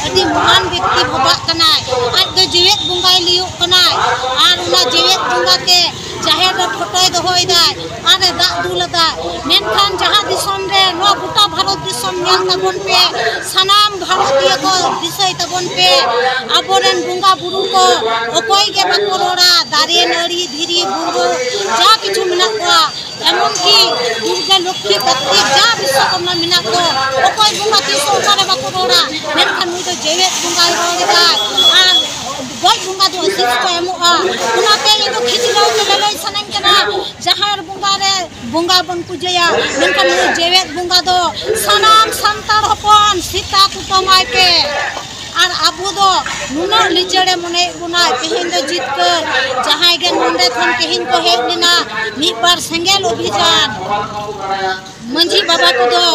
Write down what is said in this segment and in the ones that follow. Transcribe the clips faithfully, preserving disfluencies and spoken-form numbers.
ᱟᱹᱰᱤ ᱢᱚᱦᱟᱱ ᱵᱮᱠᱛᱤ ᱵᱷᱟᱵᱟᱜ ᱠᱟᱱᱟᱭ᱾ ᱟᱡ ᱫᱚ ᱡᱮᱣᱮᱫ ᱵᱚᱸᱜᱟᱭ ᱞᱟᱹᱭᱚᱜ ᱠᱟᱱᱟᱭ᱾ ᱟᱨ ᱚᱱᱟ ᱡᱮᱣᱮᱫ ᱵᱚᱸᱜᱟ ᱛᱮ ᱡᱟᱦᱮᱨ ᱨᱮ ᱯᱷᱳᱴᱳᱭ ᱫᱚᱦᱚᱭᱮᱫᱟᱭ ᱟᱨ ᱮ ᱫᱟᱜ ᱫᱩᱞ ᱟᱫᱟᱭ᱾ ᱢᱮᱱᱠᱷᱟᱱ ᱡᱟᱦᱟᱸ ᱫᱤᱥᱚᱢ ᱨᱮ, ᱱᱚᱣᱟ ᱜᱚᱴᱟ ᱵᱷᱟᱨᱚᱛ ᱫᱤᱥᱚᱢ ᱧᱮᱞ ᱛᱟᱵᱚᱱ ᱯᱮ, ᱥᱟᱱᱟᱢ ᱵᱷᱟᱨᱚᱛᱤᱭᱟᱹ ᱠᱚ ᱫᱤᱥᱟᱹᱭ ᱛᱟᱵᱚᱱ ᱯᱮ, ᱟᱵᱚᱨᱮᱱ ᱵᱚᱸᱜᱟ ᱵᱩᱨᱩ ᱠᱚ ᱚᱠᱚᱭ ᱜᱮ ᱵᱟᱠᱚ ᱨᱚᱲᱟ᱾ ᱫᱟᱨᱮ ᱱᱟᱹᱲᱤ ᱫᱷᱤᱨᱤ ᱵᱩᱨᱩ ᱡᱟ ᱠᱤᱪᱷᱩ ᱢᱮᱱᱟᱜ ᱠᱚᱣᱟ, ᱮᱢᱚᱱ ᱠᱤ ᱫᱩᱨᱜᱟ ᱞᱚᱠᱠᱷᱤ ᱠᱟᱨᱛᱤᱠ ᱡᱟ ᱵᱤᱥᱥᱚᱠᱚᱨᱢᱟ ᱢᱮᱱᱟᱜ ᱠᱚ, ᱚᱠᱚᱭ ᱵᱚᱸᱜᱟ ᱛᱤᱥ ᱦᱚᱸ ᱚᱠᱟᱨᱮ ᱵᱟᱠᱚ ᱨᱚᱲᱟ᱾ ᱢᱮᱱᱠᱷᱟᱱ ᱱᱩᱭ ᱫᱚ ᱡᱮᱣᱮᱫ ᱵᱚᱸᱜᱟᱭ ᱨᱚᱲ ᱮᱫᱟᱭ᱾ ᱟᱨ ᱜᱚᱡ ᱵᱚᱸᱜᱟ ᱫᱚ ᱟᱹᱥᱤᱥ ᱠᱚ ᱮᱢᱚᱜᱼᱟ᱾ ᱚᱱᱟᱛᱮ ᱤᱧ ᱫᱚ ᱠᱷᱤᱡᱞᱟᱹᱣ ᱛᱮ ᱞᱟᱹᱞᱟᱹᱭ ᱥᱟᱱᱟᱧ ᱠᱟᱱᱟ, ᱡᱟᱦᱮᱨ ᱵᱚᱸᱜᱟ ᱨᱮ ᱵᱚᱸᱜᱟ ᱵᱚᱱ ᱯᱩᱡᱟᱹᱭᱟ, ᱢᱮᱱᱠᱷᱟᱱ ᱱᱩᱭ ᱡᱮᱣᱮᱫ ᱵᱚᱸᱜᱟ ᱫᱚ ᱥᱟᱱᱟᱢ ᱥᱟᱱᱛᱟᱲ ᱦᱚᱯᱚᱱ ᱥᱮᱛᱟ ᱠᱩᱴᱟᱹᱢᱟᱭ ᱯᱮ᱾ ᱟᱨ ᱟᱵᱚ ᱫᱚ ᱱᱩᱱᱟᱹᱜ ᱞᱤᱪᱟᱹᱲᱮ ᱢᱚᱱᱮᱭᱮᱫ ᱵᱚᱱᱟᱭ, ᱛᱮᱦᱮᱧ ᱫᱚ ᱡᱤᱛᱠᱟᱹᱨ, ᱡᱟᱦᱟᱸᱭ ᱜᱮ ᱱᱚᱰᱮ ᱠᱷᱚᱱ ᱛᱮᱦᱮᱧ ᱠᱚ ᱦᱮᱡ ᱞᱮᱱᱟ, ᱢᱤᱫ ᱵᱟᱨ ᱥᱮᱸᱜᱮᱞ ᱚᱵᱷᱤᱡᱟᱱ, ᱢᱟᱹᱡᱷᱤ ᱵᱟᱵᱟ ᱠᱚᱫᱚ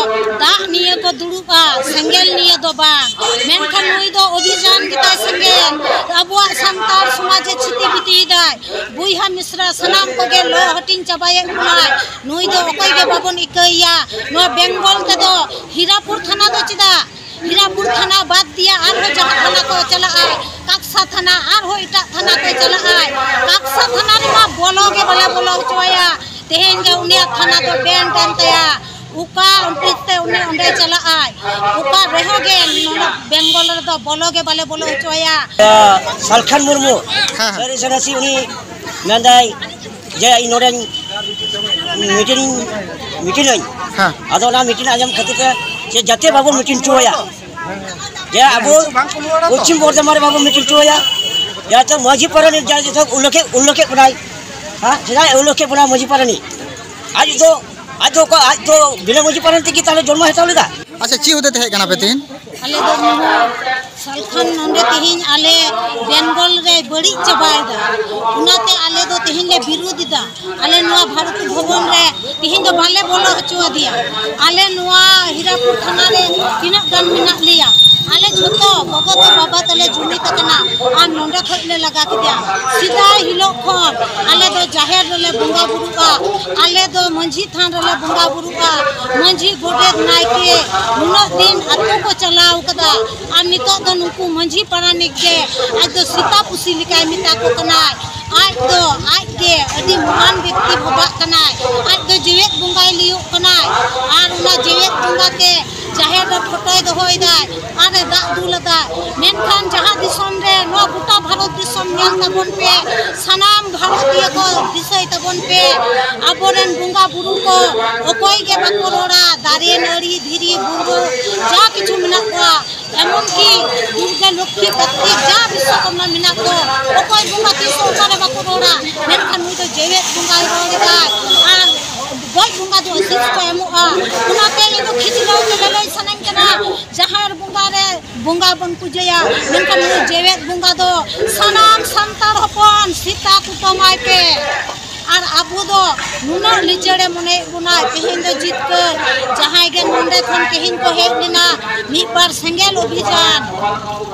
ᱫᱟᱜ ᱱᱤᱭᱟᱹ ᱠᱚ ᱫᱩᱲᱩᱵᱼᱟ, ᱥᱮᱸᱜᱮᱞ ᱱᱤᱭᱟᱹ ᱫᱚ ᱵᱟᱝ᱾ ᱢᱮᱱᱠᱷᱟᱱ ᱱᱩᱭ ᱫᱚ ᱚᱵᱷᱤᱡᱟᱱ ᱜᱮᱛᱟᱭ ᱥᱮᱸᱜᱮᱞ, ᱟᱵᱚᱣᱟᱜ ᱥᱟᱱᱛᱟᱲ ᱥᱚᱢᱟᱡᱽ ᱮ ᱪᱷᱤᱛᱤ ᱵᱤᱛᱤᱭᱮᱫᱟᱭ᱾ ᱵᱚᱭᱦᱟ ᱢᱤᱥᱨᱟ ᱥᱟᱱᱟᱢ ᱠᱚᱜᱮ ᱞᱚ ᱦᱟᱹᱴᱤᱧ ᱪᱟᱵᱟᱭᱮᱫ ᱵᱚᱱᱟᱭ᱾ ᱱᱩᱭ ᱫᱚ ᱚᱠᱚᱭ ᱜᱮ ᱵᱟᱵᱚᱱ ᱤᱠᱟᱹᱭᱮᱭᱟ᱾ ᱱᱚᱣᱟ ᱵᱮᱝᱜᱚᱞ ᱛᱮᱫᱚ ᱦᱤᱨᱟᱯᱩᱨ ᱛᱷᱟᱱᱟ ᱫᱚ ᱪᱮᱫᱟᱜ? ᱦᱤᱨᱟᱯᱩᱨ ᱛᱷᱟᱱᱟ ᱵᱟᱫ ᱫᱤᱭᱟ ᱟᱨᱦᱚᱸ ᱡᱟᱦᱟᱸ ᱛᱷᱟᱱᱟ ᱠᱚ ᱪᱟᱞᱟᱜᱼᱟᱭ, ᱠᱟᱠᱥᱟ ᱛᱷᱟᱱᱟ, ᱟᱨᱦᱚᱸ ᱮᱴᱟᱜ ᱛᱷᱟᱱᱟ ᱠᱚ ᱪᱟᱞᱟᱜᱼᱟᱭ᱾ ᱠᱟᱠᱥᱟ ᱛᱷᱟᱱᱟ ᱨᱮᱢᱟ ᱵᱚᱞᱚ ᱜᱮ ᱵᱟᱞᱮ ᱵᱚᱞᱚ ᱦᱚᱪᱚᱣᱟᱭᱟ᱾ ᱛᱮᱦᱮᱧ ᱜᱮ ᱩᱱᱤᱭᱟᱜ ᱛᱷᱟᱱᱟ ᱫᱚ ᱵᱮᱱ ᱠᱟᱱ ᱛᱟᱭᱟ᱾ ᱚᱠᱟ ᱚᱯᱷᱤᱥ ᱛᱮ ᱩᱱᱤ ᱚᱸᱰᱮ ᱪᱟᱞᱟᱜᱼᱟᱭ? ᱚᱠᱟ ᱨᱮᱦᱚᱸ ᱜᱮ ᱱᱚᱰᱮ ᱵᱮᱝᱜᱚᱞ ᱨᱮᱫᱚ ᱵᱚᱞᱚ ᱜᱮ ᱵᱟᱞᱮ ᱵᱚᱞᱚ ᱦᱚᱪᱚᱣᱟᱭᱟ᱾ ᱥᱟᱞᱠᱷᱟᱱ ᱢᱩᱨᱢᱩ, ᱦᱮᱸ, ᱦᱮᱸ᱾ ᱥᱟᱹᱨᱤ ᱥᱟᱹᱨᱤ ᱩᱱᱤ ᱢᱮᱱᱫᱟᱭ ᱡᱮ ᱤᱧ ᱱᱚᱰᱮᱧ ᱢᱤᱴᱤᱝ, ᱢᱤᱴᱤᱝ ᱟᱹᱧ᱾ ᱦᱮᱸ᱾ ᱟᱫᱚ ᱚᱱᱟ ᱢᱤᱴᱤᱝ ᱟᱸᱡᱚᱢ ᱠᱷᱟᱹᱛᱤᱨ ᱛᱮ ᱡᱮ ᱡᱟᱛᱮ ᱵᱟᱵᱚ ᱢᱤᱴᱤᱝ ᱦᱚᱪᱚᱣᱟᱭᱟ, ᱡᱮ ᱟᱵᱚ ᱯᱚᱥᱪᱤᱢ ᱵᱚᱨᱫᱷᱚᱢᱟᱱ ᱨᱮ ᱵᱟᱵᱚ ᱢᱤᱴᱤᱝ ᱦᱚᱪᱚᱣᱟᱭᱟ, ᱡᱟᱛᱮ ᱢᱟᱹᱡᱷᱤ ᱯᱟᱨᱟᱱᱤᱠ ᱡᱟ ᱡᱚᱛᱚ ᱩᱞᱞᱮᱠᱷᱮ, ᱩᱞᱞᱮᱠᱷᱮᱫ ᱵᱚᱱᱟᱭ, ᱦᱮᱸ, ᱪᱮᱫᱟᱜ ᱩᱞᱞᱮᱠᱷᱮᱫ ᱵᱚᱱᱟ ᱢᱟᱹᱡᱷᱤ ᱯᱟᱨᱟᱱᱤᱠ? ᱟᱡ ᱫᱚ, ᱟᱡ ᱫᱚ ᱚᱠᱟ, ᱟᱡ ᱫᱚ ᱵᱤᱱᱟᱹ ᱢᱟᱹᱡᱷᱤ ᱯᱟᱨᱟᱱᱤᱠ ᱛᱮᱜᱮ ᱛᱟᱦᱞᱮ ᱡᱚᱱᱢᱚ ᱦᱟᱛᱟᱣ ᱞᱮᱫᱟ? ᱟᱪᱪᱷᱟ, ᱪᱮᱫ ᱦᱚᱛᱮ ᱛᱮ ᱦᱮᱡ ᱠᱟᱱᱟ ᱯᱮ ᱛᱮᱦᱮᱧ? ᱟᱞᱮ ᱫᱚ ᱱᱚᱣᱟ ᱥᱟᱞᱠᱷᱟᱱ ᱱᱚᱰᱮ ᱛᱮᱦᱮᱧ ᱟᱞᱮ ᱵᱮᱝᱜᱚᱞ ᱨᱮ ᱵᱟᱹᱲᱤᱡ ᱪᱟᱵᱟᱭᱮᱫᱟ, ᱚᱱᱟᱛᱮ ᱟᱞᱮ ᱫᱚ ᱛᱮᱦᱮᱧ ᱞᱮ ᱵᱤᱨᱳᱫᱷ ᱮᱫᱟ᱾ ᱟᱞᱮ ᱱᱚᱣᱟ ᱵᱷᱟᱨᱚᱛᱤ ᱵᱷᱚᱵᱚᱱ ᱨᱮ ᱛᱮᱦᱮᱧ ᱫᱚ ᱵᱟᱞᱮ ᱵᱚᱞᱚ ᱦᱚᱪᱚ ᱟᱫᱮᱭᱟ᱾ ᱟᱞᱮ ᱱᱚᱣᱟ ᱦᱤᱨᱟᱯᱩᱨ ᱛᱷᱟᱱᱟ ᱨᱮ ᱛᱤᱱᱟᱹᱜ ᱜᱟᱱ ᱢᱮᱱᱟᱜ ᱞᱮᱭᱟ, ᱟᱞᱮ ᱡᱷᱚᱛᱚ ᱜᱚᱜᱚ ᱛᱚ ᱵᱟᱵᱟ ᱛᱟᱞᱮ ᱡᱩᱢᱤᱫ ᱟᱠᱟᱱᱟ ᱟᱨ ᱱᱚᱰᱮ ᱠᱷᱚᱡ ᱞᱮ ᱞᱟᱜᱟ ᱠᱮᱫᱟ᱾ ᱥᱮᱫᱟᱭ ᱦᱤᱞᱳᱜ ᱠᱷᱚᱱ ᱟᱞᱮ ᱫᱚ ᱡᱟᱦᱮᱨ ᱨᱮᱞᱮ ᱵᱚᱸᱜᱟ ᱵᱩᱨᱩᱜᱼᱟ, ᱟᱞᱮ ᱫᱚ ᱢᱟᱹᱡᱷᱤ ᱛᱷᱟᱱ ᱨᱮᱞᱮ ᱵᱚᱸᱜᱟ ᱵᱩᱨᱩᱜᱼᱟ᱾ ᱢᱟᱹᱡᱷᱤ, ᱜᱚᱰᱮᱛ, ᱱᱟᱭᱠᱮ ᱱᱩᱱᱟᱹᱜ ᱫᱤᱱ ᱟᱹᱛᱩ ᱠᱚ ᱪᱟᱞᱟᱣ ᱠᱟᱫᱟ, ᱟᱨ ᱱᱤᱛᱚᱜ ᱫᱚ ᱱᱩᱠᱩ ᱢᱟᱹᱡᱷᱤ ᱯᱟᱨᱟᱱᱤᱠ ᱜᱮ ᱟᱡ ᱫᱚ ᱥᱮᱛᱟ ᱯᱩᱥᱤ ᱞᱮᱠᱟᱭ ᱢᱮᱛᱟ ᱠᱚ ᱠᱟᱱᱟᱭ᱾ ᱟᱡ ᱫᱚ ᱟᱡ ᱜᱮ ᱟᱹᱰᱤ ᱢᱚᱦᱟᱱ ᱵᱮᱠᱛᱤ ᱵᱷᱟᱵᱟᱜ ᱠᱟᱱᱟᱭ᱾ ᱟᱡ ᱫᱚ ᱡᱮᱣᱮᱫ ᱵᱚᱸᱜᱟᱭ ᱞᱟᱹᱭᱚᱜ ᱠᱟᱱᱟᱭ, ᱟᱨ ᱚᱱᱟ ᱡᱮᱣᱮᱫ ᱵᱚᱸᱜᱟ ᱛᱮ ᱡᱟᱦᱮᱨ ᱨᱮ ᱯᱷᱳᱴᱳᱭ ᱫᱚᱦᱚᱭᱮᱫᱟᱭ, ᱟᱨᱮ ᱫᱟᱜ ᱫᱩᱞ ᱟᱫᱟᱭ᱾ ᱢᱮᱱᱠᱷᱟᱱ ᱡᱟᱦᱟᱸ ᱫᱤᱥᱚᱢ ᱨᱮ, ᱱᱚᱣᱟ ᱜᱚᱴᱟ ᱵᱷᱟᱨᱚᱛ ᱫᱤᱥᱚᱢ ᱧᱮᱞ ᱛᱟᱵᱚᱱ ᱯᱮ, ᱥᱟᱱᱟᱢ ᱵᱷᱟᱨᱚᱛᱤᱭᱟᱹ ᱠᱚ ᱫᱤᱥᱟᱹᱭ ᱛᱟᱵᱚᱱ ᱯᱮ, ᱟᱵᱚᱨᱮᱱ ᱵᱚᱸᱜᱟ ᱵᱩᱨᱩ ᱠᱚ ᱚᱠᱚᱭ ᱜᱮ ᱵᱟᱠᱚ ᱨᱚᱲᱟ᱾ ᱫᱟᱨᱮ ᱱᱟᱹᱲᱤ, ᱫᱷᱤᱨᱤ ᱵᱩᱨᱩ, ᱡᱟ ᱠᱤᱪᱷᱩ ᱢᱮᱱᱟᱜ ᱠᱚᱣᱟ, ᱮᱢᱚᱱᱠᱤ ᱫᱩᱨᱜᱟ, ᱞᱚᱠᱠᱷᱤ, ᱠᱟᱨᱛᱤᱠ, ᱡᱟ ᱵᱤᱥᱥᱚᱠᱚᱨᱢᱟ ᱢᱮᱱᱟᱜ ᱠᱚ, ᱚᱠᱚᱭ ᱵᱚᱸᱜᱟ ᱛᱤᱥ ᱦᱚᱸ ᱚᱠᱟᱨᱮ ᱵᱟᱠᱚ ᱨᱚᱲᱟ, ᱢᱮᱱᱠᱷᱟᱱ ᱱᱩᱭ ᱫᱚ ᱡᱮᱣᱮᱫ ᱵᱚᱸᱜᱟᱭ ᱨᱚᱲ ᱮᱫᱟᱭ᱾ ᱟᱨ ᱜᱚᱡ ᱵᱚᱸᱜᱟ ᱫᱚ ᱟᱹᱥᱤᱥ ᱠᱚ ᱮᱢᱚᱜᱼᱟ᱾ ᱚᱱᱟᱛᱮ ᱤᱧ ᱫᱚ ᱠᱷᱤᱡᱞᱟᱹᱣ ᱛᱮ ᱞᱟᱹᱞᱟᱹᱭ ᱥᱟᱱᱟᱧ ᱠᱟᱱᱟ, ᱡᱟᱦᱮᱨ ᱵᱚᱸᱜᱟ ᱨᱮ ᱵᱚᱸᱜᱟ ᱵᱚᱱ ᱯᱩᱡᱟᱹᱭᱟ, ᱢᱮᱱᱠᱷᱟᱱ ᱱᱩᱭ ᱡᱮᱣᱮᱫ ᱵᱚᱸᱜᱟ ᱫᱚ ᱥᱟᱱᱟᱢ ᱥᱟᱱᱛᱟᱲ ᱦᱚᱯᱚᱱ ᱥᱮᱛᱟ ᱠᱩᱴᱟᱹᱢᱟᱭ ᱯᱮ᱾ ᱟᱨ ᱟᱵᱚ ᱫᱚ ᱱᱩᱱᱟᱹᱜ ᱞᱤᱪᱟᱹᱲᱮ ᱢᱚᱱᱮᱭᱮᱫ ᱵᱚᱱᱟ᱾ ᱛᱮᱦᱮᱧ ᱫᱚ ᱡᱤᱛᱠᱟᱹᱨ, ᱡᱟᱦᱟᱸᱭ ᱜᱮ ᱱᱚᱰᱮ ᱠᱷᱚᱱ ᱛᱮᱦᱮᱧ ᱠᱚ ᱦᱮᱡ ᱞᱮᱱᱟ, ᱢᱤᱫ ᱵᱟᱨ ᱥᱮᱸᱜᱮᱞ ᱚᱵᱷᱤᱡᱟᱱ,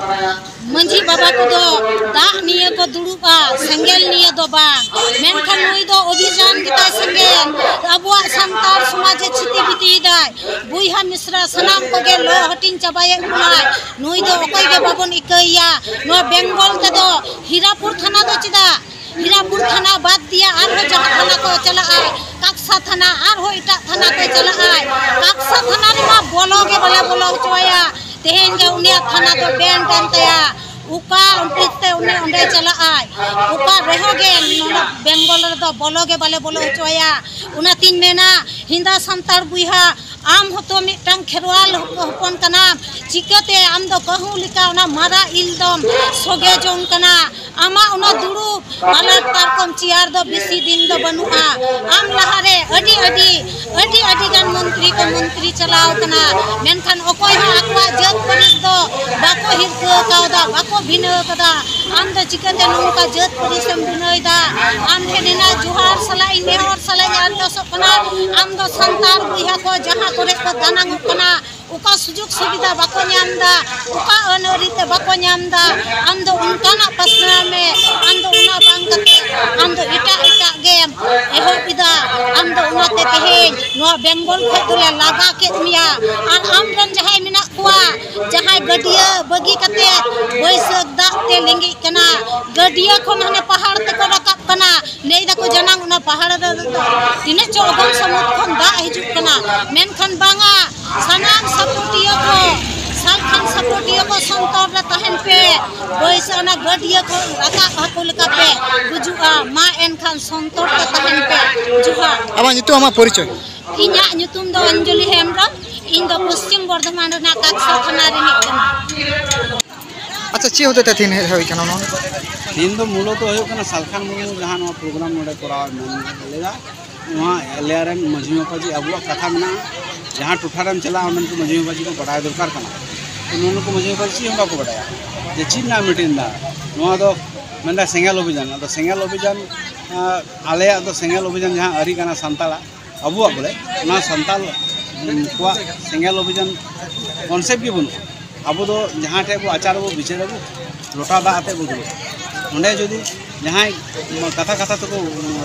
ᱢᱟᱹᱡᱷᱤ ᱵᱟᱵᱟ ᱠᱚᱫᱚ ᱫᱟᱜ ᱱᱤᱭᱮ ᱠᱚ ᱫᱩᱲᱩᱵᱼᱟ, ᱥᱮᱸᱜᱮᱞ ᱱᱤᱭᱮ ᱫᱚ ᱵᱟᱝ᱾ ᱢᱮᱱᱠᱷᱟᱱ ᱱᱩᱭ ᱫᱚ ᱚᱵᱷᱤᱡᱟᱱ ᱜᱮᱛᱟᱭ ᱥᱮᱸᱜᱮᱞ, ᱟᱵᱚᱣᱟᱜ ᱥᱟᱱᱛᱟᱲ ᱥᱚᱢᱟᱡᱽ ᱮ ᱪᱷᱤᱛᱤ ᱵᱤᱛᱤᱭᱮᱫᱟᱭ᱾ ᱵᱚᱭᱦᱟ ᱢᱤᱥᱨᱟ ᱥᱟᱱᱟᱢ ᱠᱚᱜᱮ ᱞᱚ ᱦᱟᱹᱴᱤᱧ ᱪᱟᱵᱟᱭᱮᱫ ᱵᱚᱱᱟᱭ᱾ ᱱᱩᱭ ᱫᱚ ᱚᱠᱚᱭ ᱜᱮ ᱵᱟᱵᱚᱱ ᱤᱠᱟᱹᱭᱮᱭᱟ᱾ ᱱᱚᱣᱟ ᱵᱮᱝᱜᱚᱞ ᱛᱮᱫᱚ ᱦᱤᱨᱟᱯᱩᱨ ᱛᱷᱟᱱᱟ ᱫᱚ ᱪᱮᱫᱟᱜ? ᱦᱤᱨᱟᱯᱩᱨ ᱛᱷᱟᱱᱟ ᱵᱟᱫ ᱫᱤᱭᱟ ᱟᱨᱦᱚᱸ ᱡᱟᱦᱟᱸ ᱛᱷᱟᱱᱟ ᱠᱚ ᱪᱟᱞᱟᱜᱼᱟ, ᱠᱟᱠᱥᱟ ᱛᱷᱟᱱᱟ, ᱟᱨᱦᱚᱸ ᱮᱴᱟᱜ ᱛᱷᱟᱱᱟ ᱠᱚ ᱪᱟᱞᱟᱜᱼᱟ᱾ ᱠᱟᱠᱥᱟ ᱛᱷᱟᱱᱟ ᱨᱮᱢᱟ ᱵᱚᱞᱚ ᱜᱮ ᱵᱟᱞᱮ ᱵᱚᱞᱚ ᱦᱚᱪᱚᱣᱟᱭᱟ᱾ ᱛᱮᱦᱮᱧ ᱜᱮ ᱩᱱᱤᱭᱟᱜ ᱛᱷᱟᱱᱟ ᱫᱚ ᱵᱮᱱ ᱮᱱ ᱛᱟᱭᱟ᱾ ᱚᱠᱟ ᱚᱱᱛᱮ ᱛᱮ ᱩᱱᱤ ᱚᱸᱰᱮ ᱪᱟᱞᱟᱜᱼᱟᱭ? ᱚᱠᱟ ᱨᱮᱦᱚᱸ ᱜᱮ ᱱᱚᱰᱮ ᱵᱮᱝᱜᱚᱞ ᱨᱮᱫᱚ ᱵᱚᱞᱚ ᱜᱮ ᱵᱟᱞᱮ ᱵᱚᱞᱚ ᱦᱚᱪᱚᱣᱟᱭᱟ᱾ ᱚᱱᱟᱛᱤᱧ ᱢᱮᱱᱟ, ᱦᱮᱸᱫᱟ ᱥᱟᱱᱛᱟᱲ ᱵᱚᱭᱦᱟ, ᱟᱢ ᱦᱚᱸᱛᱚ ᱢᱤᱫᱴᱟᱝ ᱠᱷᱮᱨᱣᱟᱞ ᱦᱚᱯ-, ᱦᱚᱯᱚᱱ ᱠᱟᱱᱟᱢ᱾ ᱪᱤᱠᱟᱹᱛᱮ ᱟᱢ ᱫᱚ ᱠᱟᱹᱦᱩ ᱞᱮᱠᱟ ᱚᱱᱟ ᱢᱟᱨᱟᱜ ᱤᱞ ᱫᱚᱢ ᱥᱚᱜᱮ ᱡᱚᱝ ᱠᱟᱱᱟ? ᱟᱢᱟᱜ ᱚᱱᱟ ᱫᱩᱲᱩᱵ ᱯᱟᱞᱟᱴ ᱯᱟᱨᱠᱚᱢ ᱪᱮᱭᱟᱨ ᱫᱚ ᱵᱮᱥᱤ ᱫᱤᱱ ᱫᱚ ᱵᱟᱹᱱᱩᱜᱼᱟ᱾ ᱟᱢ ᱞᱟᱦᱟᱨᱮ ᱟᱹᱰᱤ, ᱟᱹᱰᱤ, ᱟᱹᱰᱤ, ᱟᱹᱰᱤ ᱜᱟᱱ ᱢᱚᱱᱛᱨᱤ ᱠᱚ ᱢᱚᱱᱛᱨᱤ ᱪᱟᱞᱟᱣ ᱠᱟᱱᱟ, ᱢᱮᱱᱠᱷᱟᱱ ᱚᱠᱚᱭ ᱦᱚᱸ ᱟᱠᱚᱣᱟᱜ ᱡᱟᱹᱛ ᱯᱟᱹᱨᱤᱥ ᱫᱚ ᱵᱟᱠᱚ ᱦᱤᱨᱠᱟᱹ ᱠᱟᱣᱫᱟ, ᱵᱟᱠᱚ ᱵᱷᱤᱱᱟᱹ ᱠᱟᱫᱟ᱾ ᱟᱢ ᱫᱚ ᱪᱤᱠᱟᱹᱛᱮ ᱱᱚᱝᱠᱟ ᱡᱟᱹᱛ ᱯᱟᱹᱨᱤᱥ ᱮᱢ ᱵᱷᱤᱱᱟᱹᱭᱮᱫᱟ? ᱟᱢ ᱴᱷᱮᱱ ᱮᱱᱟ ᱡᱚᱦᱟᱨ ᱥᱟᱞᱟᱜ ᱤᱧ ᱱᱮᱦᱚᱨ ᱥᱟᱞᱟᱜ ᱤᱧ ᱟᱨᱫᱟᱥᱚᱜ ᱠᱟᱱᱟ, ᱟᱢ ᱫᱚ ᱥᱟᱱᱛᱟᱲ ᱵᱚᱭᱦᱟ ᱠᱚ ᱡᱟᱦᱟᱸ ᱠᱚᱨᱮ ᱠᱚ ᱫᱟᱱᱟᱝᱚᱜ ᱠᱟᱱᱟ, ᱚᱠᱟ ᱥᱩᱡᱳᱜᱽ ᱥᱩᱵᱤᱫᱷᱟ ᱵᱟᱠᱚ ᱧᱟᱢ ᱮᱫᱟ, ᱚᱠᱟ ᱟᱹᱱ ᱟᱹᱨᱤ ᱛᱮ ᱵᱟᱠᱚ ᱧᱟᱢ ᱮᱫᱟ, ᱟᱢ ᱫᱚ ᱚᱱᱠᱟᱱᱟᱜ ᱯᱟᱥᱱᱟᱣ ᱢᱮ᱾ ᱟᱢ ᱫᱚ ᱚᱱᱟ ᱵᱟᱝ ᱠᱟᱛᱮ ᱟᱢ ᱫᱚ ᱮᱴᱟᱜ ᱮᱴᱟᱜ ᱜᱮᱢ ᱮᱦᱚᱵ ᱮᱫᱟ᱾ ᱟᱢ ᱫᱚ ᱚᱱᱟᱛᱮ ᱛᱮᱦᱮᱧ ᱱᱚᱣᱟ ᱵᱮᱝᱜᱚᱞ ᱠᱷᱚᱱ ᱫᱚᱞᱮ ᱞᱟᱜᱟ ᱠᱮᱫ ᱢᱮᱭᱟ᱾ ᱟᱨ ᱟᱢ ᱨᱮᱱ ᱡᱟᱦᱟᱸᱭ ᱢᱮᱱᱟᱜ ᱠᱚᱣᱟ, ᱡᱟᱦᱟᱸᱭ ᱜᱟᱹᱰᱭᱟᱹ ᱵᱟᱹᱜᱤ ᱠᱟᱛᱮ ᱵᱟᱹᱭᱥᱟᱹᱠᱷ ᱫᱟᱜ ᱛᱮ ᱞᱤᱸᱜᱤᱜ ᱠᱟᱱᱟ, ᱜᱟᱹᱰᱭᱟᱹ ᱠᱷᱚᱱ ᱦᱟᱱᱮ ᱯᱟᱦᱟᱲ ᱛᱮᱠᱚ ᱨᱟᱠᱟᱵ ᱠᱟᱱᱟ, ᱞᱟᱹᱭ ᱫᱟᱠᱚ ᱡᱟᱱᱟᱝ ᱚᱱᱟ ᱯᱟᱦᱟᱲ ᱨᱮ ᱛᱤᱱᱟᱹᱜ ᱪᱚ ᱚᱜᱚᱢ ᱥᱟᱹᱢᱩᱫ ᱠᱷᱚᱱ ᱫᱟᱜ ᱦᱤᱡᱩᱜ ᱠᱟᱱᱟ, ᱢᱮᱱᱠᱷᱟᱱ ᱵᱟᱝᱟ, ᱥᱟᱱᱟᱢ ᱥᱟᱯᱚᱴᱤᱭᱟᱹ ᱠᱚ, ᱥᱟᱞᱠᱷᱟᱱ ᱥᱟᱯᱚᱴᱤᱭᱟᱹ ᱠᱚ ᱥᱚᱱᱛᱚᱨ ᱨᱮ ᱛᱟᱦᱮᱱ ᱯᱮ᱾ ᱵᱟᱹᱭᱥᱟᱹ ᱚᱱᱟ ᱜᱟᱹᱰᱭᱟᱹ ᱠᱷᱚᱱ ᱨᱟᱠᱟᱵ ᱦᱟᱹᱠᱩ ᱞᱮᱠᱟ ᱯᱮ ᱜᱩᱡᱩᱜᱼᱟ᱾ ᱢᱟ ᱮᱱᱠᱷᱟᱱ ᱥᱚᱱᱛᱚᱨ ᱛᱮ ᱛᱟᱦᱮᱱ ᱯᱮ᱾ ᱡᱚᱦᱟᱨ᱾ ᱟᱢᱟᱜ ᱧᱩᱛᱩᱢ, ᱟᱢᱟᱜ ᱯᱚᱨᱤᱪᱚᱭ? ᱤᱧᱟᱹᱜ ᱧᱩᱛᱩᱢ ᱫᱚ ᱚᱧᱡᱚᱞᱤ ᱦᱮᱢᱵᱨᱚᱢ᱾ ᱤᱧ ᱫᱚ ᱯᱚᱥᱪᱤᱢ ᱵᱚᱨᱫᱷᱚᱢᱟᱱ ᱨᱮᱱᱟᱜ ᱠᱟᱠᱥᱟ ᱛᱷᱟᱱᱟ ᱨᱤᱱᱤᱡ ᱠᱟᱱᱟ᱾ ᱟᱪᱪᱷᱟ, ᱪᱮᱫ ᱦᱚᱛᱮ ᱛᱮ ᱛᱮᱦᱮᱧ ᱦᱮᱡ ᱦᱩᱭ ᱠᱟᱱᱟ ᱱᱚᱣᱟ? ᱛᱮᱦᱮᱧ ᱫᱚ ᱢᱩᱞᱚᱛᱚ ᱦᱩᱭᱩᱜ ᱠᱟᱱᱟ ᱥᱟᱞᱠᱷᱟᱱ ᱢᱩᱨᱢᱩ ᱡᱟᱦᱟᱸ ᱱᱚᱣᱟ ᱯᱨᱳᱜᱨᱟᱢ ᱱᱚᱰᱮ ᱠᱚᱨᱟᱣ ᱢᱮᱱ ᱞᱮᱫᱟ, ᱱᱚᱣᱟ ᱮᱞᱮᱭᱟ ᱨᱮᱱ ᱢᱟᱹᱡᱷᱤ ᱢᱟᱯᱟᱡᱷᱤ ᱟᱵᱚᱣᱟᱜ ᱠᱟᱛᱷᱟ ᱢᱮᱱᱟᱜᱼᱟ, ᱡᱟᱦᱟᱸ ᱴᱚᱴᱷᱟ ᱨᱮᱢ ᱪᱟᱞᱟᱜᱼᱟ ᱚᱸᱰᱮᱱ ᱠᱚ ᱢᱟᱹᱡᱷᱤ ᱢᱟᱯᱟᱡᱷᱤ ᱠᱚ ᱵᱟᱰᱟᱭ ᱫᱚᱨᱠᱟᱨ ᱠᱟᱱᱟ᱾ ᱛᱚ ᱱᱩᱱᱩ ᱠᱚ ᱢᱟᱹᱡᱷᱤ ᱢᱟᱯᱟᱡᱷᱤ ᱪᱮᱫ ᱦᱚᱸ ᱵᱟᱠᱚ ᱵᱟᱰᱟᱭᱟ ᱡᱮ ᱪᱮᱫ ᱨᱮᱱᱟᱜ ᱢᱤᱴᱤᱝ ᱫᱟ᱾ ᱱᱚᱣᱟ ᱫᱚ ᱢᱮᱱᱫᱟ ᱥᱮᱸᱜᱮᱞ ᱚᱵᱷᱤᱡᱟᱱ, ᱟᱫᱚ ᱥᱮᱸᱜᱮᱞ ᱚᱵᱷᱤᱡᱟᱱ, ᱟᱸ, ᱟᱞᱮᱭᱟᱜ ᱫᱚ ᱥᱮᱸᱜᱮᱞ ᱚᱵᱷᱤᱡᱟᱱ ᱡᱟᱦᱟᱸ ᱟᱹᱨᱤ ᱠᱟᱱᱟ ᱥᱟᱱᱛᱟᱲᱟᱜ, ᱟᱵᱚᱣᱟᱜ ᱵᱚᱞᱮ, ᱚᱱᱟ ᱥᱟᱱᱛᱟᱲ, ᱩᱸ, ᱠᱚᱣᱟᱜ ᱥᱮᱸᱜᱮᱞ ᱚᱵᱷᱤᱡᱟᱱ ᱠᱚᱱᱥᱮᱯᱴ ᱜᱮ ᱵᱟᱹᱱᱩᱜᱼᱟ᱾ ᱟᱵᱚ ᱫᱚ ᱡᱟᱦᱟᱸ ᱴᱷᱮᱡ ᱵᱚ ᱟᱪᱟᱨ ᱟᱵᱚ, ᱵᱤᱪᱟᱹᱨ ᱟᱵᱚ, ᱞᱚᱴᱟ ᱫᱟᱜ ᱟᱛᱮ ᱵᱚ ᱫᱩᱲᱩᱵᱼᱟ᱾ ᱚᱸᱰᱮ ᱡᱩᱫᱤ ᱡᱟᱦᱟᱸᱭ ᱠᱟᱛᱷᱟ ᱠᱟᱛᱷᱟ ᱛᱮᱠᱚ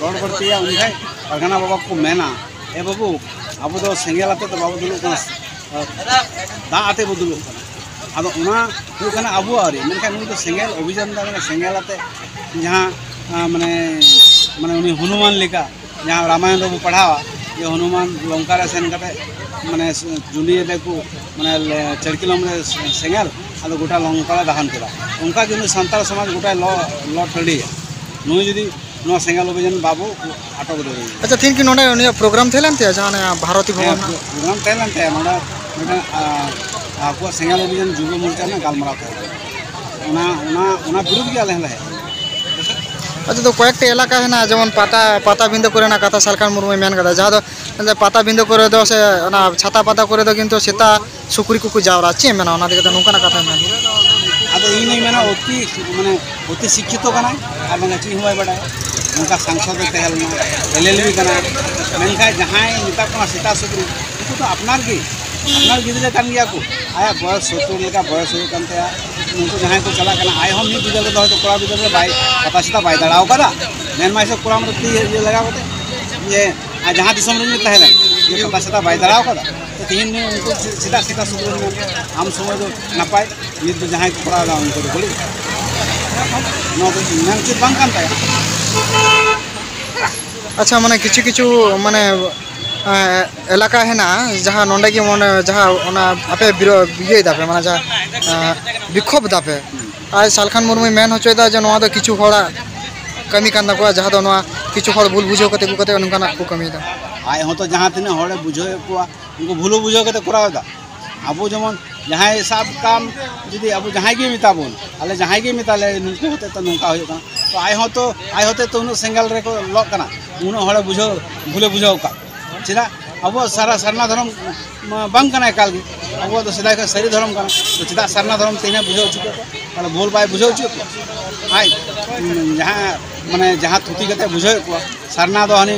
ᱨᱚᱲ ᱵᱟᱹᱲᱛᱤᱭᱟ, ᱩᱱ ᱡᱚᱠᱷᱟᱡ ᱯᱟᱨᱜᱟᱱᱟ ᱵᱟᱵᱟ ᱠᱚ ᱢᱮᱱᱟ, "ᱮ ᱵᱟᱹᱵᱩ, ᱟᱵᱚ ᱫᱚ ᱥᱮᱸᱜᱮᱞ ᱟᱛᱮ ᱫᱚ ᱵᱟᱵᱚ ᱫᱩᱲᱩᱵ ᱠᱟᱱᱟ, ᱫᱟᱜ ᱟᱛᱮ ᱵᱚ ᱫᱩᱲᱩᱵ ᱠᱟᱱᱟ᱾" ᱟᱫᱚ ᱚᱱᱟ ᱦᱩᱭᱩᱜ ᱠᱟᱱᱟ ᱟᱵᱚᱣᱟᱜ ᱟᱹᱨᱤ, ᱢᱮᱱᱠᱷᱟᱱ ᱱᱩᱭ ᱫᱚ ᱥᱮᱸᱜᱮᱞ ᱚᱵᱷᱤᱡᱟᱱ ᱫᱚ, ᱢᱟᱱᱮ ᱥᱮᱸᱜᱮᱞ ᱟᱛᱮ ᱡᱟᱦᱟᱸ, ᱟᱸ, ᱢᱟᱱᱮ, ᱢᱟᱱᱮ ᱩᱱᱤ ᱦᱚᱱᱩᱢᱟᱱ ᱞᱮᱠᱟ ᱡᱟᱦᱟᱸ ᱨᱟᱢᱟᱭᱚᱱ ᱨᱮᱵᱚ ᱯᱟᱲᱦᱟᱣᱟ ᱡᱮ ᱦᱚᱱᱩᱢᱟᱱ ᱞᱚᱝᱠᱟ ᱨᱮ ᱥᱮᱱ ᱠᱟᱛᱮ ᱢᱟᱱᱮ ᱡᱩᱸᱰᱤ ᱨᱮᱠᱚ ᱢᱟᱱᱮ ᱞᱮ-, ᱪᱟᱹᱲᱠᱤᱞᱚᱢ ᱨᱮ ᱥᱮᱸᱜᱮᱞ, ᱟᱫᱚ ᱜᱚᱴᱟ ᱞᱚᱝᱠᱟ ᱨᱮ ᱫᱟᱦᱟᱱ ᱠᱮᱫᱟ᱾ ᱚᱱᱠᱟ ᱜᱮ ᱱᱩᱭ ᱥᱟᱱᱛᱟᱲ ᱥᱚᱢᱟᱡᱽ ᱜᱚᱴᱟᱭ ᱞᱚ, ᱞᱚ ᱴᱟᱺᱰᱤᱭᱟ᱾ ᱱᱩᱭ ᱡᱩᱫᱤ ᱱᱚᱣᱟ ᱥᱮᱸᱜᱮᱞ ᱚᱵᱷᱤᱡᱟᱱ ᱵᱟᱵᱚ ᱟᱴᱚᱠ ᱫᱟᱲᱮᱭᱟᱭᱟ᱾ ᱟᱪᱪᱷᱟ, ᱛᱤᱦᱤᱧ ᱠᱤ ᱱᱚᱰᱮ ᱩᱱᱤᱭᱟᱜ ᱯᱨᱳᱜᱨᱟᱢ ᱛᱟᱦᱮᱸ ᱞᱮᱱ ᱛᱟᱭᱟ, ᱡᱟᱦᱟᱸ ᱚᱱᱮ ᱵᱷᱟᱨᱚᱛᱤ ᱦᱮᱸ, ᱵᱷᱚᱵᱚᱱ ᱨᱮᱱᱟᱜ? ᱯᱨᱳᱜᱨᱟᱢ ᱛᱟᱦᱮᱸ ᱞᱮᱱ ᱛᱟᱭᱟ᱾ ᱱᱚᱰᱮ ᱢᱤᱫᱴᱟᱝ, ᱟ, ᱟᱠᱚᱣᱟᱜ ᱥᱮᱸᱜᱮᱞ ᱚᱵᱷᱤᱡᱟᱱ ᱡᱩᱵᱚ ᱢᱳᱨᱪᱟ ᱨᱮᱱᱟᱜ ᱜᱟᱞᱢᱟᱨᱟᱣ ᱛᱟᱦᱮᱸ ᱠᱟᱱᱟ᱾ ᱚᱱᱟ, ᱚᱱᱟ, ᱚᱱᱟ ᱵᱤᱨᱩᱫᱷ ᱜᱮ ᱟᱞᱮ ᱦᱚᱸᱞᱮ ᱦᱮᱡ ᱟᱠᱟᱱᱟ᱾ ᱟᱪᱪᱷᱟ, ᱫᱚ ᱠᱚᱭᱮᱠᱴᱤ ᱮᱞᱟᱠᱟ ᱦᱮᱱᱟᱜᱼᱟ, ᱡᱮᱢᱚᱱ ᱯᱟᱴᱟ, ᱯᱟᱴᱟᱵᱤᱸᱫᱟᱹ ᱠᱚᱨᱮᱱᱟᱜ ᱠᱟᱛᱷᱟ ᱥᱟᱞᱠᱷᱟᱱ ᱢᱩᱨᱢᱩᱭ ᱢᱮᱱ ᱠᱟᱫᱟ, ᱡᱟᱦᱟᱸ ᱫᱚ ᱮᱱᱛᱮ ᱯᱟᱴᱟᱵᱤᱸᱫᱟᱹ ᱠᱚᱨᱮ ᱫᱚ ᱥᱮ ᱚᱱᱟ ᱪᱷᱟᱛᱟ ᱯᱟᱛᱟ ᱠᱚᱨᱮ ᱫᱚ ᱠᱤᱱᱛᱩ ᱥᱮᱛᱟ ᱥᱩᱠᱨᱤ ᱠᱚᱠᱚ ᱡᱟᱣᱨᱟ᱾ ᱪᱮᱫ ᱮᱢ ᱢᱮᱱᱟ ᱚᱱᱟ ᱤᱫᱤ ᱠᱟᱛᱮ, ᱱᱚᱝᱠᱟᱱᱟᱜ ᱠᱟᱛᱷᱟᱭ ᱢᱮᱱ? ᱟᱫᱚ ᱤᱧ ᱫᱚᱧ ᱢᱮᱱᱟ, ᱚᱛᱤ, ᱢᱟᱱᱮ, ᱚᱛᱤ ᱥᱤᱠᱠᱷᱤᱛᱚ ᱠᱟᱱᱟᱭ ᱟᱨ ᱵᱟᱝ ᱪᱮᱫ ᱦᱚᱸ ᱵᱟᱭ ᱵᱟᱰᱟᱭᱟ᱾ ᱱᱚᱝᱠᱟ ᱥᱟᱝᱥᱚᱫ ᱮ ᱛᱟᱦᱮᱸ ᱞᱮᱱᱟ, ᱮᱞ ᱮᱞ ᱵᱤ ᱠᱟᱱᱟᱭ, ᱢᱮᱱᱠᱷᱟᱱ ᱡᱟᱦᱟᱸᱭ ᱢᱮᱛᱟ ᱠᱚ ᱠᱟᱱᱟ ᱥᱮᱛᱟ ᱥᱩᱠᱨᱤ, ᱩᱱᱠᱩ ᱫᱚ ᱟᱯᱱᱟᱨ ᱜᱮ ᱟᱯᱱᱟᱨ ᱜᱤᱫᱽᱨᱟᱹ ᱠᱟᱱ ᱜᱮᱭᱟ ᱠᱚ, ᱟᱭᱟᱜ ᱵᱚᱭᱚᱥ ᱥᱚᱛᱛᱚᱨ ᱞᱮᱠᱟ ᱵᱚᱭᱚᱥ ᱦᱩᱭᱩᱜ ᱠᱟᱱ ᱛᱟᱭᱟ᱾ ᱩᱱᱠᱩ ᱡᱟᱦᱟᱸᱭ ᱠᱚ ᱪᱟᱞᱟᱜ ᱠᱟᱱᱟ, ᱟᱡ ᱦᱚᱸ ᱢᱤᱫ ᱵᱤᱫᱟᱹᱞ ᱨᱮᱫᱚ ᱦᱚᱭᱛᱳ ᱠᱚᱲᱟ ᱵᱤᱫᱟᱹᱞ ᱨᱮ ᱵᱟᱭ ᱯᱟᱛᱟ ᱪᱷᱟᱛᱟ ᱵᱟᱭ ᱫᱟᱬᱟ ᱟᱠᱟᱫᱟ, ᱢᱮᱱ ᱢᱟᱭ ᱥᱮ ᱠᱚᱲᱟᱢ ᱨᱮ ᱛᱤ ᱤᱭᱟᱹ ᱞᱟᱜᱟᱣ ᱠᱟᱛᱮ, ᱡᱮ ᱟᱨ ᱡᱟᱦᱟᱸ ᱫᱤᱥᱚᱢ ᱨᱮ ᱛᱟᱦᱮᱸ ᱞᱮᱱ, ᱡᱮ ᱯᱟᱛᱟ ᱪᱷᱟᱛᱟ ᱵᱟᱭ ᱫᱟᱬᱟ ᱟᱠᱟᱫᱟ, ᱛᱚ ᱛᱮᱦᱮᱧ ᱱᱩᱭ ᱩᱱᱠᱩ ᱪᱮᱫᱟᱜ ᱥᱮᱛᱟ ᱥᱩᱠ ᱨᱮ ᱢᱮᱱᱟᱜ ᱠᱚᱣᱟ? ᱟᱢ ᱥᱚᱢᱚᱭ ᱫᱚ ᱱᱟᱯᱟᱭ, ᱱᱤᱛ ᱫᱚ ᱡᱟᱦᱟᱸᱭ ᱠᱚ ᱠᱚᱨᱟᱣ ᱮᱫᱟ ᱩᱱᱠᱩ ᱫᱚ ᱵᱟᱹᱲᱤᱡ᱾ ᱱᱚᱣᱟ ᱫᱚ ᱢᱮᱱ ᱩᱪᱤᱛ ᱵᱟᱝ ᱠᱟᱱ ᱛᱟᱭᱟ᱾ ᱟᱪᱪᱷᱟ, ᱢᱟᱱᱮ ᱠᱤᱪᱷᱩ ᱠᱤᱪᱷᱩ ᱢᱟᱱᱮ ᱮᱸ, ᱮᱞᱟᱠᱟ ᱦᱮᱱᱟᱜᱼᱟ, ᱡᱟᱦᱟᱸ ᱱᱚᱸᱰᱮ ᱜᱮ ᱢᱚᱱᱮ ᱡᱟᱦᱟᱸ ᱚᱱᱟ ᱟᱯᱮ ᱵᱤᱨᱳ- ᱤᱭᱟᱹᱭ ᱫᱟᱯᱮ, ᱢᱟᱱᱮ ᱡᱟᱦᱟᱸ ᱮᱸ, ᱵᱤᱠᱠᱷᱳᱵ ᱫᱟᱯᱮ, ᱟᱨ ᱥᱟᱞᱠᱷᱟᱱ ᱢᱩᱨᱢᱩᱭ ᱢᱮᱱ ᱦᱚᱪᱚᱭᱮᱫᱟ ᱡᱮ ᱱᱚᱣᱟ ᱫᱚ ᱠᱤᱪᱷᱩ ᱦᱚᱲᱟᱜ ᱠᱟᱹᱢᱤ ᱠᱟᱱ ᱛᱟᱠᱚᱣᱟ, ᱡᱟᱦᱟᱸ ᱫᱚ ᱱᱚᱣᱟ ᱠᱤᱪᱷᱩ ᱦᱚᱲ ᱵᱷᱩᱞ ᱵᱩᱡᱷᱟᱹᱣ ᱠᱟᱛᱮ ᱟᱹᱜᱩ ᱠᱟᱛᱮ ᱱᱚᱝᱠᱟᱱᱟᱜ ᱠᱚ ᱠᱟᱹᱢᱤᱭᱮᱫᱟ᱾ ᱟᱡ ᱦᱚᱸᱛᱚ ᱡᱟᱦᱟᱸ ᱛᱤᱱᱟᱹᱜ ᱦᱚᱲᱮ ᱵᱩᱡᱷᱟᱹᱣᱮᱫ ᱠᱚᱣᱟ, ᱩᱱᱠᱩ ᱵᱷᱩᱞ ᱵᱩᱡᱷᱟᱹᱣ ᱠᱟᱛᱮ ᱠᱚᱨᱟᱣ ᱮᱫᱟ᱾ ᱟᱵᱚ ᱡᱮᱢᱚᱱ ᱡᱟᱦᱟᱸᱭ ᱥᱟᱵ ᱠᱟᱢ, ᱡᱩᱫᱤ ᱟᱵᱚ ᱡᱟᱦᱟᱸᱭ ᱜᱮ ᱢᱮᱛᱟ ᱵᱚᱱ, ᱟᱞᱮ ᱡᱟᱦᱟᱸᱭ ᱜᱮ ᱢᱮᱛᱟ ᱞᱮ, ᱱᱩᱠᱩ ᱦᱚᱛᱮ ᱛᱮ ᱱᱚᱝᱠᱟ ᱦᱩᱭᱩᱜ ᱠᱟᱱᱟ, ᱛᱚ ᱟᱡ ᱦᱚᱸᱛᱚ ᱟᱡ ᱦᱚᱛᱮ ᱛᱮ ᱩᱱᱟᱹᱜ ᱥᱮᱸᱜᱮᱞ ᱨᱮᱠᱚ ᱞᱚᱜ ᱠᱟᱱᱟ, ᱩᱱᱟᱹᱜ ᱦᱚᱲᱮ ᱵᱩᱡᱷᱟᱹᱣ ᱵᱷᱩᱞᱮ ᱵᱩᱡᱷᱟᱹᱣ ᱟᱠᱟᱫ᱾ ᱪᱮᱫᱟᱜ ᱟᱵᱚ ᱥᱟᱨᱟ ᱥᱟᱨᱱᱟ ᱫᱷᱚᱨᱚᱢ ᱢᱟ ᱵᱟᱝ ᱠᱟᱱᱟ ᱮᱠᱟᱞ ᱜᱮ, ᱟᱵᱚᱣᱟᱜ ᱫᱚ ᱥᱮᱫᱟᱭ ᱠᱷᱚᱱ ᱥᱟᱹᱨᱤ ᱫᱷᱚᱨᱚᱢ ᱠᱟᱱᱟ᱾ ᱛᱚ ᱪᱮᱫᱟᱜ ᱥᱟᱨᱱᱟ ᱫᱷᱚᱨᱚᱢ ᱛᱮᱦᱮᱧ ᱵᱩᱡᱷᱟᱹᱣ ᱦᱚᱪᱚ ᱠᱮᱫ ᱠᱚᱣᱟ? ᱛᱟᱦᱚᱞᱮ ᱵᱷᱩᱞ ᱵᱟᱭ ᱵᱩᱡᱷᱟᱹᱣ ᱦᱚᱪᱚᱭᱮᱫ ᱠᱚᱣᱟ᱾ ᱟᱡ ᱩᱸ, ᱡᱟᱦᱟᱸ ᱢᱟᱱᱮ ᱡᱟᱦᱟᱸ ᱛᱷᱩᱛᱤ ᱠᱟᱛᱮ ᱵᱩᱡᱷᱟᱹᱣᱮᱫ ᱠᱚᱣᱟ, ᱥᱟᱨᱱᱟ ᱫᱚ ᱦᱟᱹᱱᱤ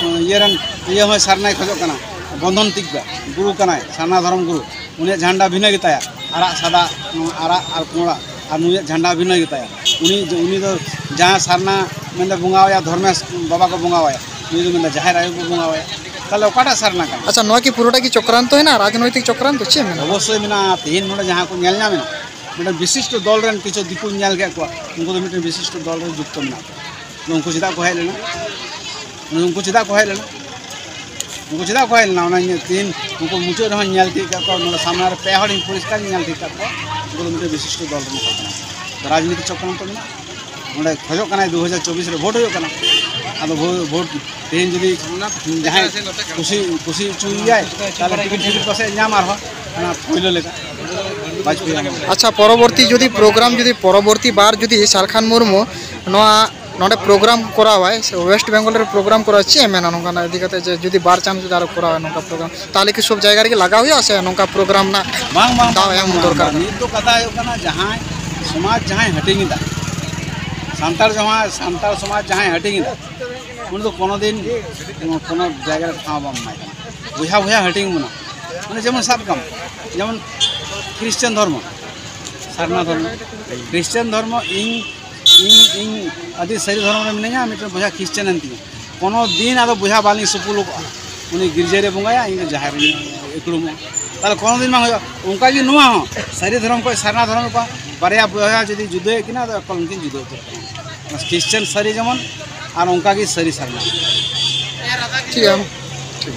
ᱩᱸ, ᱤᱭᱟᱹ ᱨᱮᱱ ᱤᱭᱟᱹ ᱦᱚᱸᱭ ᱥᱟᱨᱱᱟᱭ ᱠᱷᱚᱡᱚᱜ ᱠᱟᱱᱟ, ᱵᱚᱱᱫᱷᱚᱱ ᱛᱤᱠᱵᱟ ᱜᱩᱨᱩ ᱠᱟᱱᱟᱭ, ᱥᱟᱨᱱᱟ ᱫᱷᱚᱨᱚᱢ ᱜᱩᱨᱩ᱾ ᱩᱱᱤᱭᱟᱜ ᱡᱷᱟᱱᱰᱟ ᱵᱷᱤᱱᱟᱹ ᱜᱮᱛᱟᱭᱟ, ᱟᱨᱟᱜ ᱥᱟᱫᱟ, ᱩᱸ, ᱟᱨᱟᱜ ᱟᱨ ᱯᱩᱸᱲᱟᱜ, ᱟᱨ ᱱᱩᱭᱟᱜ ᱡᱷᱟᱱᱰᱟ ᱵᱷᱤᱱᱟᱹ ᱜᱮᱛᱟᱭᱟ᱾ ᱩᱱᱤ ᱩᱱᱤ ᱫᱚ ᱡᱟᱦᱟᱸ ᱥᱟᱨᱱᱟ ᱢᱮᱱᱫᱚ ᱵᱚᱸᱜᱟᱣᱟᱭᱟ, ᱫᱷᱚᱨᱢᱮᱥ ᱵᱟᱵᱟ ᱠᱚ ᱵᱚᱸᱜᱟᱣᱟᱭᱟ, ᱩᱱᱤ ᱫᱚ ᱢᱮᱱᱫᱟ ᱡᱟᱦᱮᱨ ᱟᱭᱳ ᱠᱚ ᱵᱚᱸᱜᱟᱣᱟᱭᱟ᱾ ᱛᱟᱦᱚᱞᱮ ᱚᱠᱟᱴᱟᱜ ᱥᱟᱨᱱᱟ ᱠᱟᱱᱟ? ᱟᱪᱪᱷᱟ, ᱱᱚᱣᱟ ᱠᱤ ᱯᱩᱨᱟᱹᱴᱟ ᱜᱮ ᱪᱚᱠᱨᱟᱱᱛᱚ ᱦᱮᱱᱟᱜᱼᱟ, ᱨᱟᱡᱽᱱᱳᱭᱛᱤᱠ ᱪᱚᱠᱨᱟᱱᱛᱚ ᱪᱮᱫ ᱢᱮᱱᱟᱜᱼᱟ? ᱚᱵᱚᱥᱥᱳᱭ ᱢᱮᱱᱟᱜᱼᱟ᱾ ᱛᱮᱦᱮᱧ ᱱᱚᱰᱮ ᱡᱟᱦᱟᱸ ᱠᱚ ᱧᱮᱞ ᱧᱟᱢ ᱮᱱᱟ, ᱢᱤᱫᱴᱮᱱ ᱵᱤᱥᱤᱥᱴᱚ ᱫᱚᱞ ᱨᱮᱱ ᱠᱤᱪᱷᱩ ᱫᱤᱠᱩᱧ ᱧᱮᱞ ᱠᱮᱫ ᱠᱚᱣᱟ, ᱩᱱᱠᱩ ᱫᱚ ᱢᱤᱫᱴᱮᱱ ᱵᱤᱥᱤᱥᱴᱚ ᱫᱚᱞ ᱨᱮ ᱡᱩᱠᱛᱚ ᱢᱮᱱᱟᱜ ᱠᱚᱣᱟ᱾ ᱩᱱᱠᱩ ᱪᱮᱫᱟᱜ ᱠᱚ ᱦᱮᱡ ᱞᱮᱱᱟ? ᱩᱱᱠᱩ ᱪᱮᱫᱟᱜ ᱠᱚ ᱦᱮᱡ ᱞᱮᱱᱟ? ᱩᱱᱠᱩ ᱪᱮᱫᱟᱜ ᱠᱚ ᱦᱮᱡ ᱞᱮᱱᱟ? ᱚᱱᱟ ᱤᱧ ᱛᱤᱦᱤᱧ ᱩᱱᱠᱩ ᱢᱩᱪᱟᱹᱫ ᱨᱮᱦᱚᱸᱧ ᱧᱮᱞ ᱛᱤᱭᱳᱜ ᱠᱟᱜ ᱠᱚᱣᱟ, ᱱᱚᱰᱮ ᱥᱟᱢᱱᱟ ᱨᱮ ᱯᱮ ᱦᱚᱲᱤᱧ ᱯᱚᱨᱤᱥᱠᱟᱨᱤᱧ ᱧᱮᱞ ᱴᱷᱤᱠ ᱠᱟᱜ ᱠᱚᱣᱟ᱾ ᱩᱱᱠᱩ ᱫᱚ ᱢᱤᱫᱴᱮᱱ ᱵᱤᱥᱤᱥᱴᱚ ᱫᱚᱞ ᱨᱮᱱ ᱦᱚᱲ ᱠᱟᱱᱟ ᱠᱚ᱾ ᱨᱟᱡᱽᱱᱤᱛᱤ ᱪᱚᱠᱨᱟᱱᱛᱚ ᱢᱮᱱᱟᱜᱼᱟ᱾ ᱱᱚᱰᱮ ᱠᱷᱚᱡᱚᱜ ᱠᱟᱱᱟᱭ ᱫᱩ ᱦᱟᱡᱟᱨ ᱪᱚᱵᱵᱤᱥ ᱨᱮ ᱵᱷᱳᱴ ᱦᱩᱭᱩᱜ ᱠᱟᱱᱟ᱾ ᱟᱫᱚ ᱵᱷᱳ- ᱵᱷᱳᱴ ᱛᱮᱦᱮᱧ ᱡᱩᱫᱤ ᱡᱟᱦᱟᱸᱭ ᱠᱩᱥᱤ ᱠᱩᱥᱤ ᱦᱚᱪᱚᱭᱮᱭᱟᱭ, ᱛᱟᱦᱚᱞᱮ ᱴᱤᱠᱤᱴ ᱴᱤᱠᱤᱴ ᱯᱟᱥᱮᱡ ᱧᱟᱢ ᱟᱨᱦᱚᱸ ᱚᱱᱟ ᱯᱳᱭᱞᱳ ᱞᱮᱠᱟ ᱵᱟᱡᱽᱯᱮᱭᱤ ᱟᱢᱚᱞ ᱨᱮ᱾ ᱟᱪᱪᱷᱟ, ᱯᱚᱨᱚᱵᱚᱨᱛᱤ ᱡᱩᱫᱤ ᱯᱨᱳᱜᱨᱟᱢ ᱡᱩᱫᱤ ᱯᱚᱨᱚᱵᱚᱨᱛᱤ ᱵᱟᱨ ᱡᱩᱫᱤ ᱥᱟᱞᱠᱷᱟᱱ ᱢᱩᱨᱢᱩ ᱱᱚᱣᱟ ᱱᱚᱰᱮ ᱯᱨᱳᱜᱨᱟᱢ ᱠᱚᱨᱟᱣᱟᱭ, ᱥᱮ ᱳᱭᱮᱥᱴ ᱵᱮᱝᱜᱚᱞ ᱨᱮ ᱯᱨᱳᱜᱨᱟᱢ ᱠᱚᱨᱟᱣᱟ, ᱪᱮᱫ ᱮᱢ ᱢᱮᱱᱟ ᱱᱚᱝᱠᱟᱱᱟᱜ ᱤᱫᱤ ᱠᱟᱛᱮ ᱡᱮ ᱡᱩᱫᱤ ᱵᱟᱨ ᱪᱟᱱᱥ ᱡᱩᱫᱤ ᱟᱨᱚ ᱠᱚᱨᱟᱣᱟ ᱱᱚᱝᱠᱟ ᱯᱨᱳᱜᱨᱟᱢ, ᱛᱟᱦᱚᱞᱮ ᱠᱤ ᱥᱚᱵ ᱡᱟᱭᱜᱟ ᱨᱮᱜᱮ ᱞᱟᱜᱟᱣ ᱦᱩᱭᱩᱜᱼᱟ ᱥᱮ ᱱᱚᱝᱠᱟ ᱯᱨᱳᱜᱨᱟᱢ ᱨᱮᱱᱟᱜ ᱵᱟᱝ ᱵᱟᱝ ᱫᱟᱣ ᱵᱟᱝ ᱮᱢ ᱵᱟᱝ ᱫᱚᱨᱠᱟᱨ ᱵᱟᱝ᱾ ᱠᱟᱱᱟ? ᱱᱤᱛ ᱫᱚ ᱠᱟᱛᱷᱟ ᱦᱩᱭᱩᱜ ᱠᱟᱱᱟ, ᱡᱟᱦᱟᱸᱭ ᱥᱚᱢᱟᱡᱽ ᱡᱟᱦᱟᱸᱭ ᱦᱟᱹᱴᱤᱧ ᱮᱫᱟ, ᱥᱟᱱᱛᱟᱲ ᱡᱟᱦᱟᱸ ᱥᱟᱱᱛᱟᱲ ᱥᱚᱢᱟᱡᱽ ᱡᱟᱦᱟᱸᱭ ᱦᱟᱹᱴᱤᱧ ᱮᱫᱟ, ᱩᱱᱤ ᱫᱚ ᱠᱳᱱᱳ ᱫᱤᱱ ᱠᱳᱱᱳ ᱡᱟᱭᱜᱟ ᱨᱮ ᱴᱷᱟᱶ ᱵᱟᱢ ᱮᱢᱟᱭ ᱠᱟᱱᱟ᱾ ᱵᱚᱭᱦᱟ ᱵᱚᱭᱦᱟ ᱦᱟᱹᱴᱤᱧ ᱵᱚᱱᱟ᱾ ᱢᱟᱱᱮ ᱡᱮᱢᱚᱱ ᱥᱟᱵ ᱠᱟᱢ, ᱡᱮᱢᱚᱱ ᱠᱷᱨᱤᱥᱪᱟᱱ ᱫᱷᱚᱨᱢᱚ, ᱥᱟᱨᱱᱟ ᱫᱷᱚᱨᱢᱚ, ᱠᱷᱨᱤᱥᱪᱟᱱ ᱫᱷᱚᱨᱢᱚ, ᱤᱧ ᱤᱧ ᱤᱧ ᱟᱹᱰᱤ ᱥᱟᱹᱨᱤ ᱫᱷᱚᱨᱚᱢ ᱨᱮ ᱢᱤᱱᱟᱹᱧᱟ, ᱢᱤᱫᱴᱮᱱ ᱵᱚᱭᱦᱟ ᱠᱷᱨᱤᱥᱪᱟᱱ ᱮᱱ ᱛᱤᱧᱟ, ᱠᱳᱱᱳ ᱫᱤᱱ ᱟᱫᱚ ᱵᱚᱭᱦᱟ ᱵᱟᱞᱤᱧ ᱥᱩᱯᱩᱞᱚᱜᱼᱟ᱾ ᱩᱱᱤ ᱜᱤᱨᱡᱟᱹ ᱨᱮ ᱵᱚᱸᱜᱟᱭᱟ, ᱤᱧ ᱫᱚ ᱡᱟᱦᱮᱨ ᱨᱤᱧ ᱩᱯᱲᱩᱢᱚᱜᱼᱟ᱾ ᱛᱟᱦᱚᱞᱮ ᱠᱳᱱᱳ ᱫᱤᱱ ᱵᱟᱝ ᱦᱩᱭᱩᱜᱼᱟ᱾ ᱚᱱᱠᱟ ᱜᱮ ᱱᱚᱣᱟ ᱦᱚᱸ, ᱥᱟᱹᱨᱤ ᱫᱷᱚᱨᱚᱢ ᱠᱷᱚᱱ ᱥᱟᱨᱱᱟ ᱫᱷᱚᱨᱚᱢ ᱠᱚ ᱵᱟᱨᱭᱟ ᱵᱚᱭᱦᱟ ᱡᱩᱫᱤ ᱡᱩᱫᱟᱹᱭᱮᱫ ᱠᱤᱱᱟ, ᱟᱫᱚ ᱮᱠᱟᱞ ᱩᱱᱠᱤᱱ ᱡᱩᱫᱟᱹ ᱩᱛᱟᱹᱨ ᱠᱟᱱᱟ᱾ ᱠᱷᱨᱤᱥᱪᱟᱱ ᱥᱟᱹᱨᱤ ᱡᱮᱢᱚᱱ, ᱟᱨ ᱚᱱᱠᱟ ᱜᱮ ᱥᱟᱹᱨᱤ ᱥᱟᱨᱱᱟ᱾ ᱴᱷᱤᱠ ᱜᱮᱭᱟ᱾ ᱴᱷᱤᱠ᱾